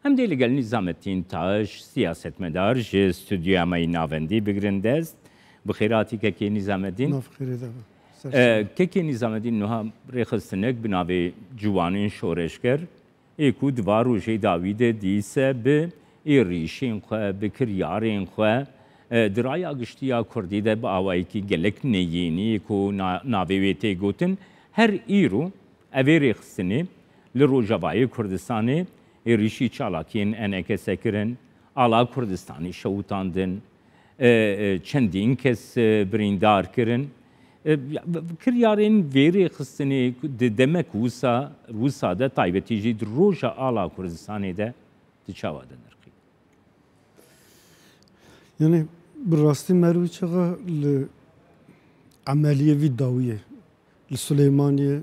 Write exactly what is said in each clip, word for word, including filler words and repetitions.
Em dê li gel Nîzametîn Taş, siyasetmedar, ji stûdyoya me yî navendî bigirin dest. Bi xêr hatî kekê Nîzametîn. Nav xêrê de be. Ser E, sima. Kekê Nîzametîn, niha rêxistinek bi navê Ciwanên Şoreşger, ê ku di va rojê dawî de dîse bi êrîşên xwe, bi kiryarên xwe, e, di raya giştî ya Kurdî de bi awayekî gelek neyênî ku na-, navê wê tê gotin, her îro ev ê rêxistinê li Rojavayê Kurdistanê êrîşî çalakiyên E N K S kirin, ala Kurdistanê şewitandin, e, e, çendîn kes, e, birîndar kirin. E, ya, v-, v-, kiryarên vê rêxistinê di demek wisa, wisa de, taybetî jî di roja ala Kurdistanê de, tu çawa dinirxî? Yani, bi rastî merû çaxa li emeliyê vî dawiyê, li Silêmaniyê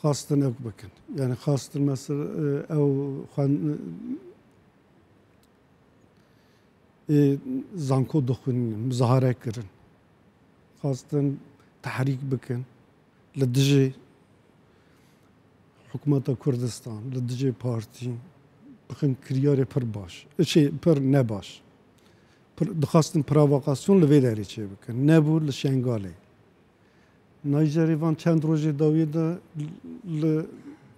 xwestin ew bikin. Yani, xwestin mesela, e, ew xwen-, ê zanko dixwînin, muzahare kirin. Xwestin tehrîk bikin. Li dijî hikûmeta Kurdistan, li dijî partî bixin kiryarê pir baş. Şey, pir nebaş. Pir, dixwestin provokasyon li vê derê çêbikin. Nebû li Şengalê. Nayjerê van çend rojê dawiyê de li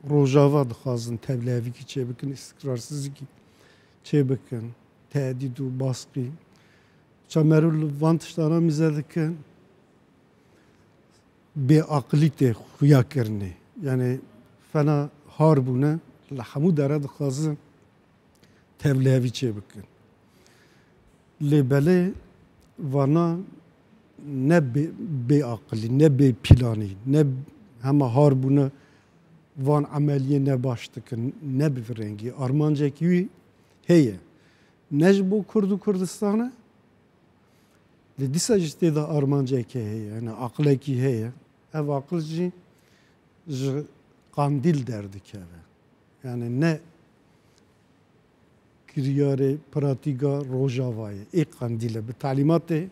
Rojava dixwazin tevlihevîkî çêbikin, îstikrarsizlikî çêbikin, tehdîd û baskî. Ça merû li van tiştana mîze dikin, bêaqilî tê xuya kirinê. Yani fena har bûne, li hemû dere dixwazin tevlihevî çêbikin. Lê belê vana ne bê, bêaqilî, ne bêpîlanî, ne hema har bûne van emeliyê nebaş dikin, ne bi vî rengî. Armancekî wî heye. Ne ji bo Kurd û Kurdistan e, lê dîsa jî tê de armancekê heye, yani aqilekî heye. Ev aqil jî ji Qandîl derdikeve. Yani ne kiryarê pratîka Rojavayê, ê Qandîl e. Bi talîmatê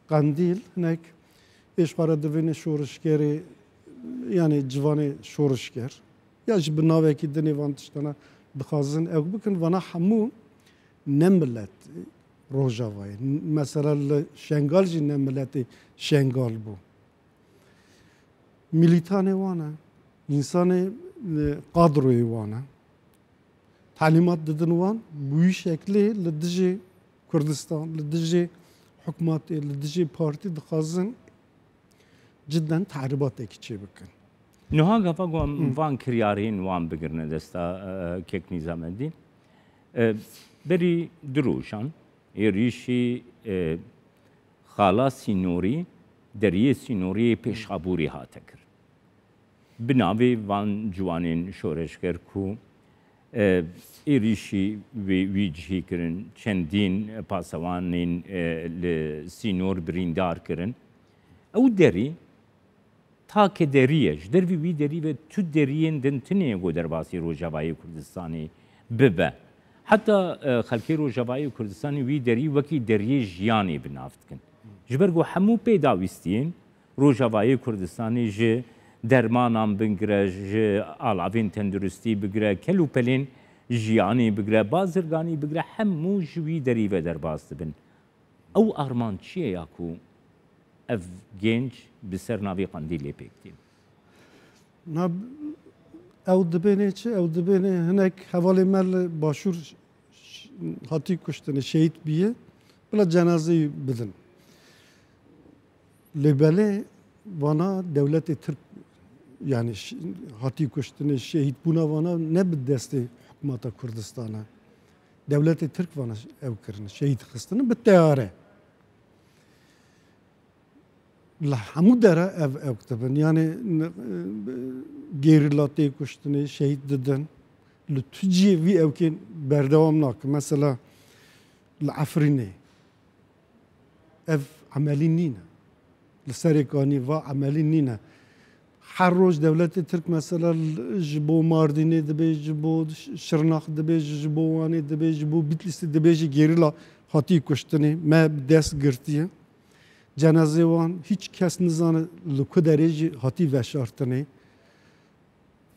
Qandîl hinek ê ji xwe re divêne şorişgerê, yani ciwanê şorişger. Ya jî bi navekî din ê van tiştana dixwazin ew bikin. Vana hemû ne milet Rojavayê. Mesela li Şengal jî ne miletê Şengal bû. Milîtanê wan e, însanê, e, kadroyê wan e. Talîmat didin wan, bi wî şeklê li dijî Kurdistan, li dijî hikûmetê, li dijî partî dixwazin cidden tehribatekî çêbikin. Niha gava ku em Hı. van kiryarên wan bigirine desta, e, kek Nîzamedîn. E, berî du rojan êrîşî, e, xala sînorî, deriyê sînorî yê Pêşxabûrê hate kirin. Bi navê van ciwanên şoreşger ku, e, êrîşî wê, wî cihî kirin, çendîn pasewanên, e, li sînor birîndar kirin. Ew derî take derî ye. Ji dervî wî derî ve tu deriyên din tune ye ku derbasî Rojavayê Kurdistanê bibe. Heta, e, xelkê Rojavayê Kurdistanê wî derî wekî deriyê jiyanê bi nav dikin. Ji ber ku hemû pêdawîstiyên Rojavayê Kurdistanê ji dermanan bigire, ji alavên tenduristî bigire, kelûpelên jiyanê bigire, bazirganî bigire, hemû ji wî derî ve derbas dibin. Ew armanc çi ye ya ku ev genc bi ser navê Qandîlê pêk tîn? Na, ew dibênê çi? Ew dibênê hinek hevalê me li Başûr ş-, ş-, hatî kuştinê, şehîd bîye, bila cenazeyê bidin. Lê belê vana dewletê Tirk, yani ş-, hatî kuştinê, şehîd bûna vana ne bi destê hikûmeta Kurdistan e. Dewletê Tirk vana ew kirine, şehîd xistine bi teyare. Li hemû dere ev ew dibin. Yani, n-, gerîla tê kuştinê, şehîd didin. Li tu cihê vî ewkên berdewam nake. Mesela, li Efrînê ev emelî nîne. Li Serêkanî va emelî nîne. Her roj dewletê Tirk mesela l-, ji bo Mardînê dibê, ji bo Ş-, Şirnax dibê, ji, ji bo Wanê dibê, ji bo Bitlîsê dibê, ji gerîla hatî kuştinê. Me bi dest girtiye. Cenazê wan hiç kes nizane li ku derê jî hatî veşartinê.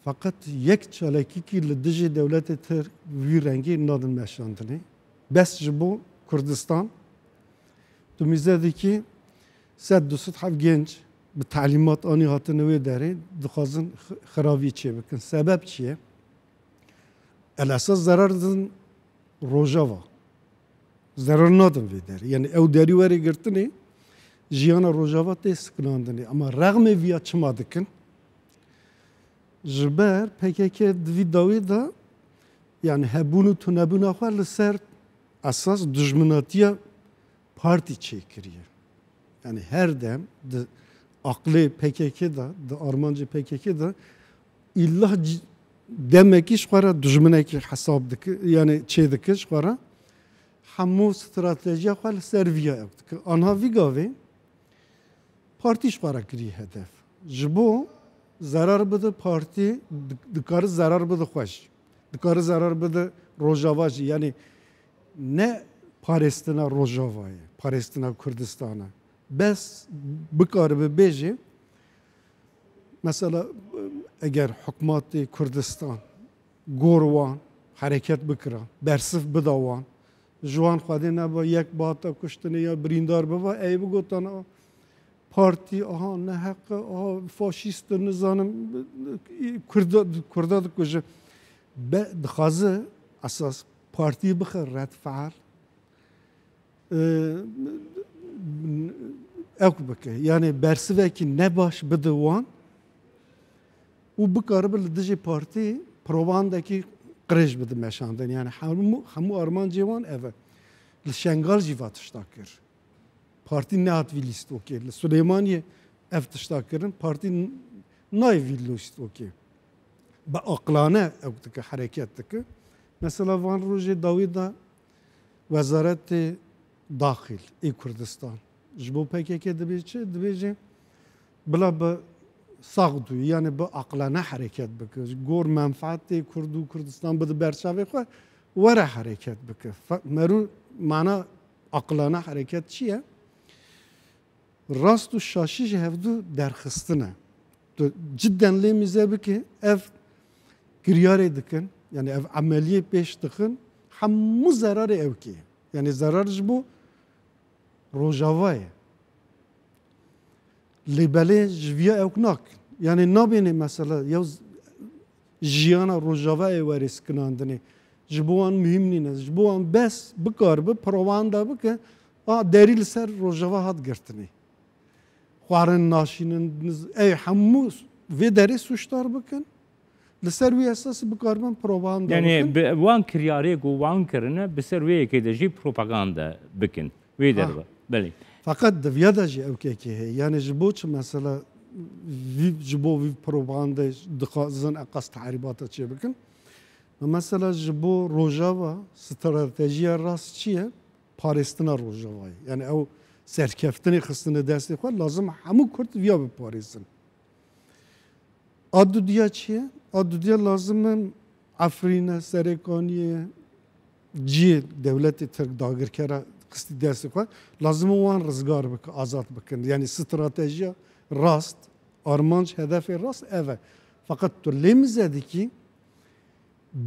Feqet yek çalakîkî li dijî dewletê Tirk vî rengî nadin meşandinê. Bes ji bo Kurdistan, tu mîze dikî sed du sed heft genc bi telîmat anî hatine wê derê dixwazin xi-, xiravî çêbikin. Sebeb çi ye? El esas zerar didin Rojava. Zerar nadin vê derê. Yani ew derî were girtinê, jiyana Rojava tê sikinandinê. Ama rexmê viya çima dikin? Ji ber P K K di vî dawî de, yani hebûn û tunebûna xwe li ser esas dijminatiya partî çêkiriye. Yani her dem di aqlê P K K de, di armancê P K K de îlla c-, demekî ji xwe re dijminekî hesab dike, yani çê dike ji xwe re. Hemû stratejiya xwe li ser viya ew dike. Anha vî gavê partî ji xwe re kirî hedef. Ji bo zerar bide partî, di-, dikare zerar bide xwe jî. Dikare zerar bide Rojava jî. Yani ne parêstina Rojava ye, parêstina Kurdistan e. Bes bikaribe bêje, mesela, eger hikûmetê Kurdistan gor wan hereket bikira, bersiv bida wan, ji wan Xwedê neba yek bihata kuştinê ya birîndar biba, ey bigotan, "A, partî, aha neheq e, aha faşîst e, nizanim, Kurda, Kurda dikuje." Be, dixwaze esas partî bixe red feal, e, ew bike. Yani bersivekî nebaş bide wan û bikaribe li dijî partî propagandekî qirêj bide meşandin. Yani hemû, hemû armancê wan ev e. Li Şengal jî va tişta kir. Partî nehat vî lîstokê. Li Silêmaniyê ev tişta kirin. Partî n-, nayê vî lîstokê. Bi aqlane ew dike, hereket dike. Mesela van rojê dawî de Wezaretê Daxil ê Kurdistan ji bo P K K dibê çi? Dibêje bila bi sağduyu, yani bi aqlane hereket bike. Ji gor menfaetê Kurd û Kurdistan bide berçavê xwe, were hereket bike. Fe-, merû mana aqlane hereket çi ye? Rast û şaşî ji hevdu derxistine. Tu cidden lê mîze bike, ev kiryarê dikin, yani ev emeliyê pêş dixin, hemû zerarê ew kê. Yani zerar ji bo Rojava ye. Lê belê ji viya ew nakin. Yani nabêne mesela ya z-, jiyana Rojavayê were sikinandinê. Ji bo wan muhîm nîne. Ji bo wan bes bikaribe propaganda bike, a derî li ser Rojava hat girtinê. Xwarin naşînin, niz-, ey hemû vê derê sûcdar bikin. Li ser wî esasî bikaribin propaganda Yani bikin. Bi wan kiryarê ku wan kirine, bi ser wê yekê de jî propaganda bikin. Wê Ha. derve. Belê. Feqet di viya de jî ew kekê heye. Yani ji bo çi mesela vî, ji bo vî propagandê dixwazin eqas tehrîbata çê bikin? Mesela ji bo Rojava stratejiya rast çi ye? Parêstina Rojavayê. Yani ew serkeftinê xistine destê xwe, lazim hemû Kurd viya biparêzin. A dudiya çi ye? A dudiya lazim in Efrîne, Serêkaniyê, cihê dewletê Tirk dagirkera xistî destê xwe, lazim in wan rizgar bikin, azad bikin. Yani stratejiya rast, armanc, hedefê rast ev e. Feqet tu lê mize dikî,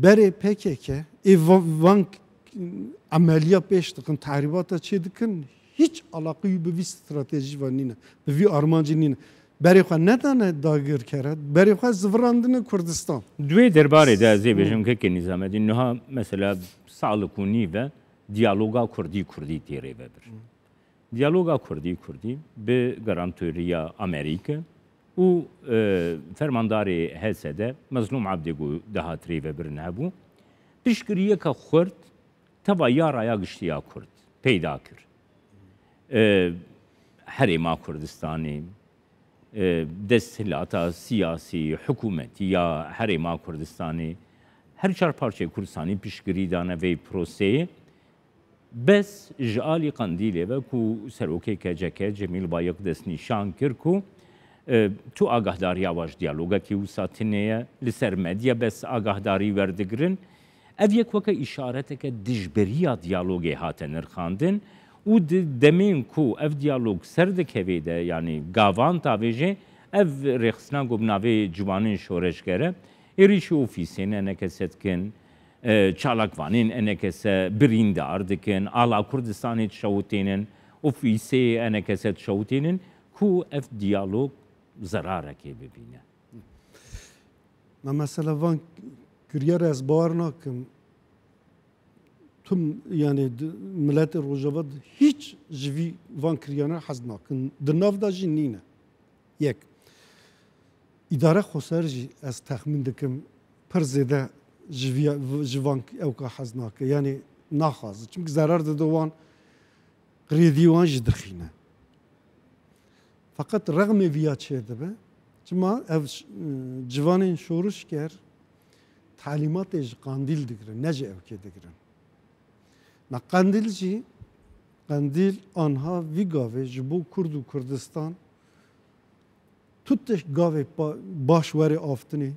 berê P K K ê va-, van emeliya pêş dikin, tehrîbata çê dikin, hiç alaqî wî bi vî stratejî ve nîne, bi vî armancî nîne. Berê xwe nedane dagirkere, berê xwe zivirandine Kurdistan. Di wê derbarê de ez ê bêjim, kekê Nîzamedîn, niha mesela sal û nîv e diyaloga Kurdî-Kurdî tê rêvebir. Diyaloga Kurdî-Kurdî bi garantoriya Amerîke û, e, fermandarê H S D Mezlûm Ebdî ku dihat rêvebirin hebû, piştgiriyeke xurt teva ya raya giştî ya Kurd peyda kir. E, Herêma Kurdistanê, e, desthilata siyasî, hikûmetî ya Herêma Kurdistanê, her çar parçeyê Kurdistanê piştgirî dane vê proseyê. Bes ji alî Qendîlê ve ku serokê K C K Cemîl Bayik destnîşan kir ku, e, tu agahdariya we ji diyalogekî wisa tune ye, li ser medya bes agahdarî werdigirin. Ev yek weke îşareteke dijberiya diyalogê hate nirxandin û di demên ku ev diyalog ser dikevê de, yanî gavan tavêjê, ev rêxistina ku bi navê Ciwanên Şoreşger e, Êrîşî ofîsên enekese dikin, e, çalakvanên enekese birîndar dikin, ala Kurdistanê dişewitênin, ofîsê enekese dişewitênin ku ev diyalog zerarekê bibîne. Me mesela van kiryar ez bawer nakim. Tüm, yani, di-, miletê Rojava di-, hiç ji vî van kiryana hez nakin. Di nav de jî nîne. Yek. Îdare xweser jî ez texmîn dikim pir zêde ji vî, ji van ewka hez nake. Yani naxwaze. Çimkî zerar dide wan, krêdî wan jî dixîne. Feqet rexmê viya çêdibe. Çima ev ş-, civanên şorişger talîmatê ji Qandîl digirin, ne ji ewkê digirin. Na Qandîl jî, Qandîl anha vî gavê ji bo Kurd û Kurdistan tu tişt gavê pa-, baş were aftinê,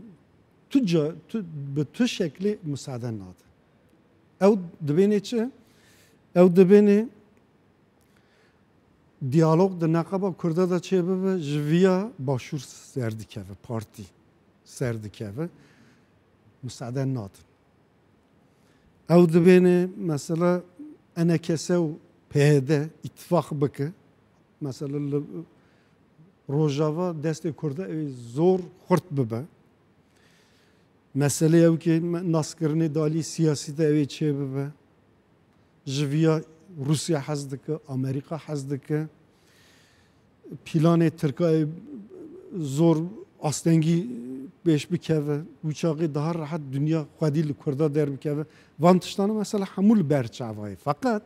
tu ca-, tu, bi tu şeklê misade nade. Ew dibênê çi? Ew dibênê diyalog di neqeba Kurda de çêbibe, ji viya Başûr ser dikeve, partî ser dikeve, misade nadin. Ew dibêne mesela enekese û P H D îtifaq bike. Mesela li Rojava destê Kurda ew ê zor xurt bibe. Meselê ew ke me-, naskirinê dalî siyasî de ew ê çêbibe. Ji viya Rûsya hez dike, Amerîka hez dike. Planê Tirka ê zor astengî pêş bikeve. Wî çaxê daha rehet dinya xwedî li Kurda derbikeve. Van tiştana mesela hemû li ber çavayê. Feqet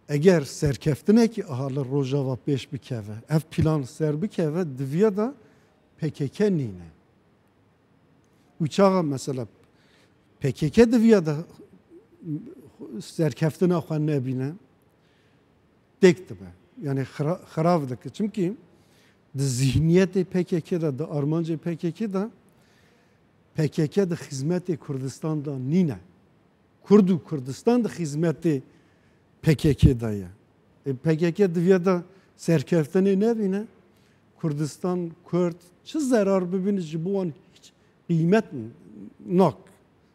eger serkeftinekî aha li Rojava pêş bikeve, ev plan ser bikeve, di viya de P K K nîne. Û çaxa mesela P K K di viya de serkeftina xwe nebîne, têk dibe. Yani xira-, xirav dike. Çimkî di zihniyetê P K K de, di armancê P K K de, P K K di xizmetê Kurdistan de nîne. Kurd û Kurdistan di xizmetê P K K de ye. E, P K K di viya de serkeftinê nebîne, Kurdistan, Kurd çi zerar bibîne ji bo wan hiç qîmet nak.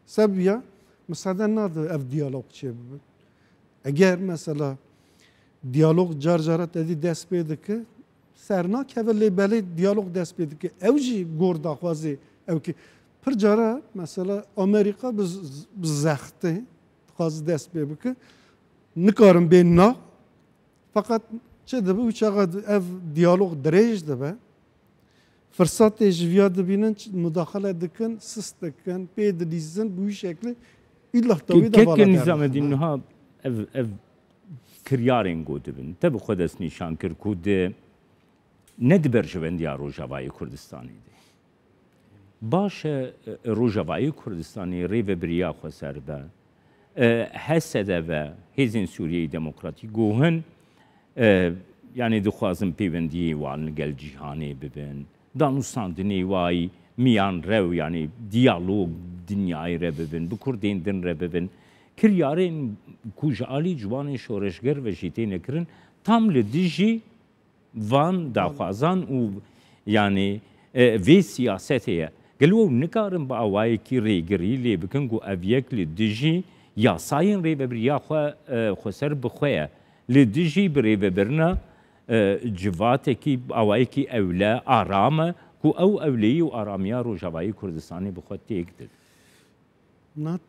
Sebiya misade nade ev diyalog çêbibe. Eger mesela diyalog car cara tedî dest pê dike, ser nakeve lê belê diyalog dest pê dike. Ew jî gor daxwazê ew ki pir cara mesela Amerîka bi z-, bi zextê dixwaze dest pê bike. Nikarin bên na. Feqet çi dibe, wî çaxa ev diyalog dirêj dibe. Firsatê ji viya dibînin, ç-, mudaxele dikin, sist dikin, pê dilîzin, bi wî şeklî îlla Ke-, tawî de kek vala Nîzamedîn derdixin. Niha ev, ev kiryarên ku dibin. Te bi xwe destnîşan kir ku di, ne di berjewendiya Rojavayê Kurdistanê de. Baş e, e, Rojavayê Kurdistanê rêvebiriya xweser be. E, H S D ve, Hêzên Sûriyeyê Demokratîk, ku hin, e, yanî dixwazin pêwendiyê wan li gel cîhanê bibin. Danûstandinê wayî miyan rew, yanî diyalog dinyayê re bibin, bi Kurdên din re bibin. Kiryarên ku ji alî ciwanên şoreşger ve jî têne kirin, tam li dijî van daxwazan û, yanî, e, vê siyasetê ye. Gelo ew nikarin bi awayekî rêgirî lê bikin ku ev yek li dijî yasayên rêvebiriya xwe, e, xweser bi xwe ye. Li dijî birêvebirina, e, civatekî bi awayekî ewle, aram e ku ew ewleyî û aramiya Rojavayê Kurdistanê bi xwe têk dide. Na,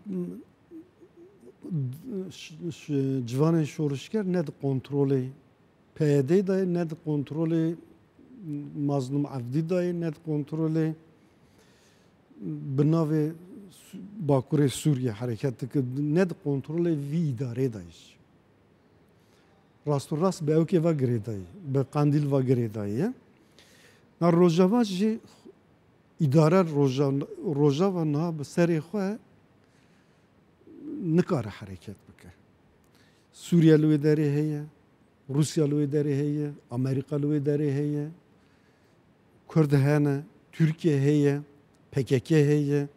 ş-, ş-, civanên şorişger ne di kontrolê P Y D de ye, ne di kontrolê Mazlûm Evdî de ye, ne di kontrolê bi navê Su-, Bakurê Sûriyê hereket dike, ne di kontrolê vî îdarê de ye jî. Rasterast bi ewkê ve girêdayî, bi Qandîl ve girêdayî ye. Na Rojava jî îdare Roja-, Rojava niha bi serê xwe nikare hereket bike. Sûriye li wê derê heye, Rûsya li wê derê heye, Amerîka li wê derê heye, Kurd hene, Tirkiye heye, P K K heye,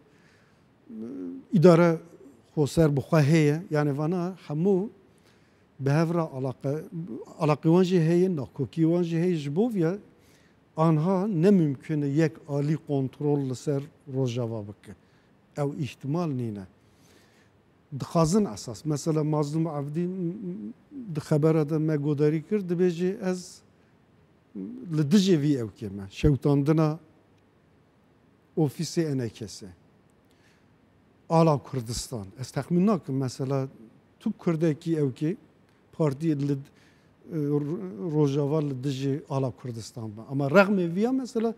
îdare xweser bi xwe heye. Yani vana hemû bi hev re alaqe, alaqê wan jî heye, nakokî wan jî heye. Ji bo viya anha ne mimkun e yek alî kontrol li ser Rojava bike. Ew îhtimal nîne. Dixwazin esas. Mesela Mazlûm Evdî di xebera de me godarî kir, dibêje ez li dijê vî ewkê me. Şewitandina ofîsê E N K S. Ala Kurdistan. Ez texmîn nakim mesela tu Kurdekî ewkê partiyê li, e, Rojava li dijî Ala Kurdistan be. Ama rexmê viya mesela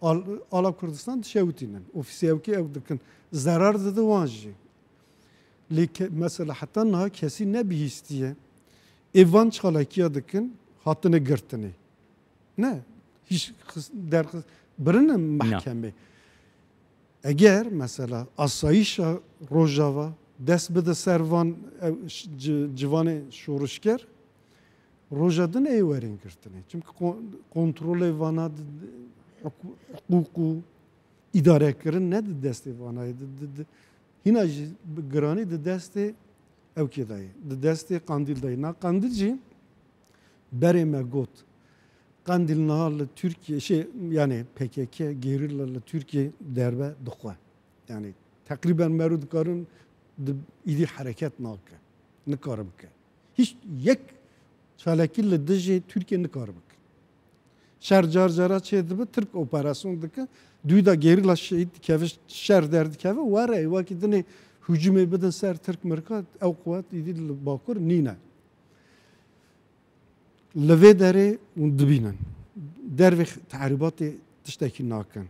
Al-, Ala Kurdistan dişewitînin. Ofîsê ewkê ew dikin. Zerar dide wan jî. Lê ke-, mesela heta niha kesî nebihîstiye. Ê van çalakiya dikin, hatine girtinê. Ne. Hîç xis-, derxis-, birine Na. mehkemê. Eger mesela asayîşa Rojava dest bide ser van ew ş-, ci-, civanê şorişger, roja din ê werin girtinê. Çimkî ko-, kontrolê vana di, di, hiqû-, hiqûq û îdarekirin ne di destê vana ye. Di, di, di, hîna jî bi giranî di destê ewkê de ye. Di destê Qandîl de ye. Na Qandîl jî berê me got. Qandîl niha li Tirkiye, şey, yani P K K gerîla li Tirkiye derbe dixwe. Yani teqrîben merû dikarin di, îdî hereket nake. Nikare bike. Hiç yek çalakî li dijî Tirkiye nikare bike. Şer car cara çêdibe, Tirk operasyon dike. Dû da gerîla şehîd dikeve, şer derdikeve, were, wekî dinê hücumê bidin ser Tirk mirka, ew quwet îdî li Bakur nîne. Li vê derê hûn dibînin. Dervê tehrîbatê tiştekî nakin.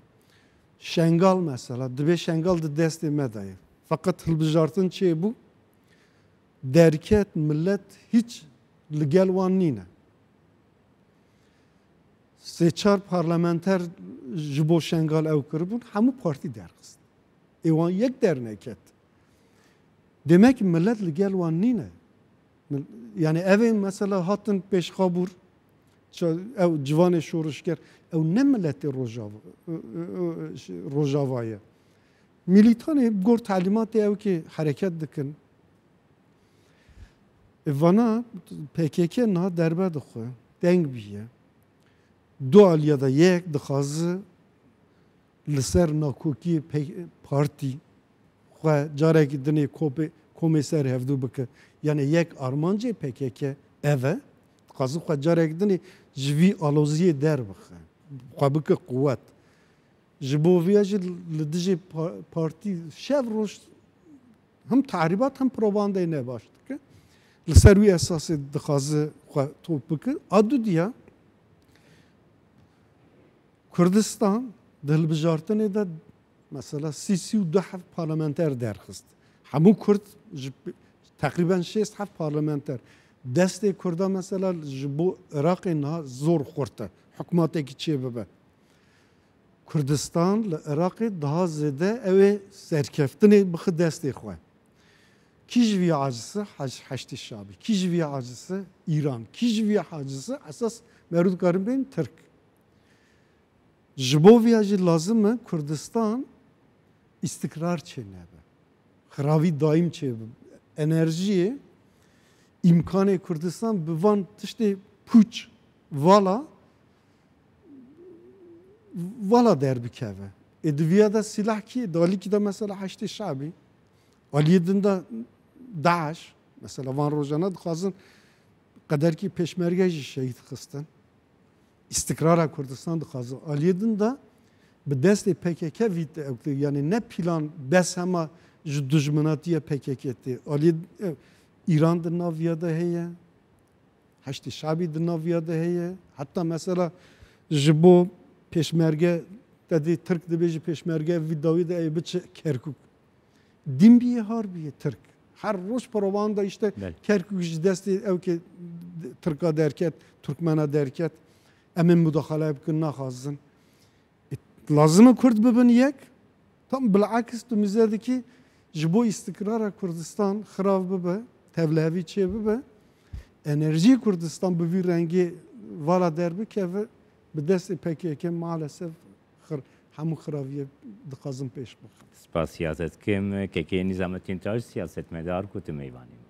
Şengal mesela, dibê Şengal di destê me de ye. Feqet hilbijartin çêbû, derket, millet hiç li gel wan nîne. Sê çar parlamenter ji bo Şengal ew kiribûn, hemû partî derxist. Ê wan yek derneket. Demek millet li gel wan nîne. Mil-, yani ev ê mesela hatin Pêşxabûr, ça-, ew civanê şorişger, ew ne miletê Rojava, ı, ı, ı, şey, Rojava ye. Milîtanê bi gor telîmatê ew kê hereket dikin. E, vana P K K niha derbe dixwe, deng bîye. Du aliya de yek dixwaze li ser nakokiyê pe-, partî xwe carekî dinê kopê-, komê ser hevdû bike. Yani yek armancê P K K ev e, dixwaze xwe carekî dinê ji vî aloziyê derbixe, xwe bike quwet. Ji bo viya jî li dijî pa-, partî şev roj hem tehrîbat hem propagandayê ne baş dike. Li ser wî esasê dixwaze xwe top bike. A dudiya, Kurdistan di hilbijartinê de mesela sî, sî û du heb parlamenter derxist. Hemû Kurd ji p-, teqrîben şêst heb parlamenter. Destê Kurda mesela ji bo Iraqê niha zor xurt e. Hikûmetekî çê bibe. Kurdistan li Iraqê daha zêde ew ê serkeftinê bixe destê xwe. Kî ji vî acisi? Hac-, Heşdî Şabî. Kî ji vî acisi? Îran. Kî ji vî acisi? Esas merû dikarin bên Tirk. Ji bo viya jî lazim e Kurdistan îstikrar çênebe. Xiravî daîm çêbe. Enerjiyê, îmkanê Kurdistan bi van tiştê pûç, vala, vala derbikeve. Ê di viya de sîlah kî, di alîkî de mesela Heşdê Şabî, aliyê din de DAIŞ, mesela van rojana dixwazin qederkî pêşmerge jî şehîd xistin. Îstikrara Kurdistan dixwazin. Aliyê din de bi destê P K K vî te-, yani ne plan bes hema ji dijminatiya P K K tê. Aliyê, e, Îran di nav viya de heye. Heşdî Şabî di nav viya de heye. Heta mesela ji bo pêşmerge, te dî Tirk dibêje pêşmerge vî dawî de ê biçe Kerkûk. Din bîye har bîye Tirk. Her roj propaganda işte Belê. Kerkûk ji destê ew ke Tirka derket, Türkmena derket. Em ê mudaxale bikin, naxwazin. E, lazim e Kurd bibin yek. Tam bilaks tu mize dikî ji bo îstikrara Kurdistan xirav bibe, tevlihevî çê bibe. Enerjiyê Kurdistan bi vî rengê vala derbikeve, bi destê P K K maalesef xir-, hemû xiraviyê dixwazin pêş bixin. Spas siyasetkim, Kekê Nîzamettin Taş, siyasetmedar ku tu mêvanê.